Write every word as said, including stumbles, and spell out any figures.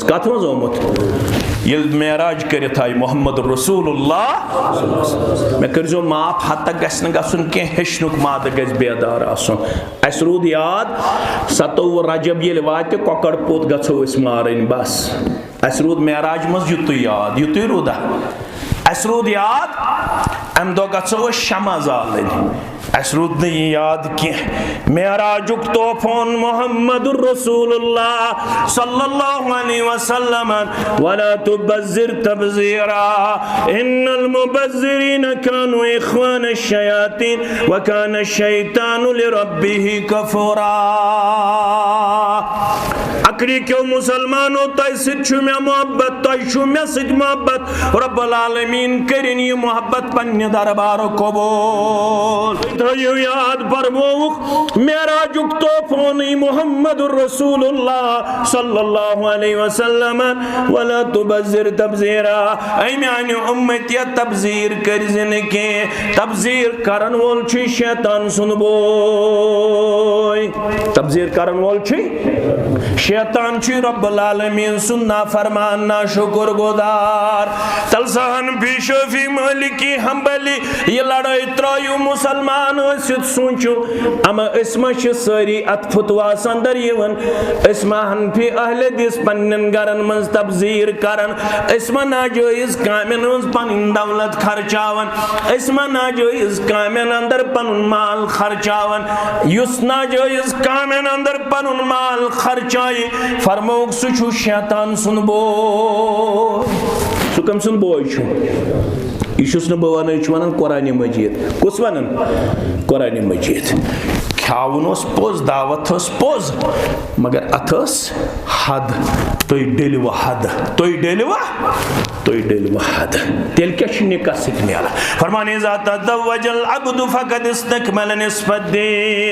کتھ منٛز آمُت؟ ییٚلہِ معراج کٔرِتھ آیہِ محمد رسول اللہ، مےٚ کٔرۍزیو معاف، ہتک گژھِ نہٕ گژھُن کینٛہہ، ہیٚچھنُک مادٕ گژھِ بیدار آسُن۔ اَسہِ روٗد یاد، ستووُہ رجب ییٚلہِ واتہِ، کۄکر پوٚت گژھو أسۍ مارٕنۍ، بس۔ اَسہِ روٗد معراج منٛز یُتُے یاد، یُتُے روٗدا۔ اَسہِ روٗد یاد، اَمہِ دۄہ گژھو أسۍ شمع زالٕنۍ۔ اَسہِ روٗد نہٕ یہِ یاد کینٛہہ۔ معراجُک طوفان محمد رسول اللہ صلی اللہ علیہ وسلم، ولا تبذر تبذیرا، ان المبذرین کانوا اخوان الشیاطین وکان الشیطان لربہ کفورا۔ اکریکیو مسلمانو، تۄہہِ سۭتۍ چھُ مےٚ محبت، تۄہہِ چھُ مےٚ سۭتۍ محبت۔ رب العالمین کٔرِن یہِ محبت پننہِ دربارُک قبول۔ تھٲیِو یاد، فرمووُکھ، معراجُک طوفانٕے محمد رسول اللہ صلی اللہ علیہ وسلم، ولا تبذر تبذیرا۔ اے میانہِ امتیہ، تبذیر کٔرۍ زِ نہٕ کینٛہہ۔ تبذیر کرن وول چھُ شیطان سُنٛد بوے۔ تبذیر کرن وول چھُ شیطان، چھُ رب العالمین سُنٛد نافرمان، ناشُکر گُزار۔ تلسہن پیشو فی مالکی حنبلی، یہِ لڑٲے ترٲیِو مسلمان ٲسِتھ، سوٗنٛچِو، اما أسۍ ما چھِ سٲری اتھ فتواہس اندر یِوان؟ أسۍ ما حنفی اہل حدیث پننٮ۪ن گرن منٛز تبذیر کران؟ أسۍ ما ناجٲیز کامٮ۪ن منٛز پنٕنۍ دولت خرچاوان؟ أسۍ ما ناجٲیز کامٮ۪ن اندر پنُن مال خرچاوان؟ یُس ناجٲیز کامٮ۪ن اندر پنُن مال خرچایہِ، فرمووُکھ، سُہ چھُ شیطان سُنٛد بوے۔ سُہ کٔمۍ سُنٛد بوے چھُ؟ یہِ چھُس نہٕ بہٕ وَنان، یہِ چھُ وَنان قرآنِ مجیٖد۔ کُس وَنان؟ قرآنِ مجیٖد۔ کھیاوُن اوس پوٚز، دعوت ٲس پوٚز، مگر اَتھ ٲس حد۔ تُہۍ ڈٔلِوٕ حد، تُہۍ ڈٔلِوٕ، تُہۍ ڈٔلِوٕ حد۔ تیٚلہِ کیٛاہ چھُ نِکاح سۭتۍ میلان؟ فرمان، اذا تزوج العبد فقد استکمل نصف الدین۔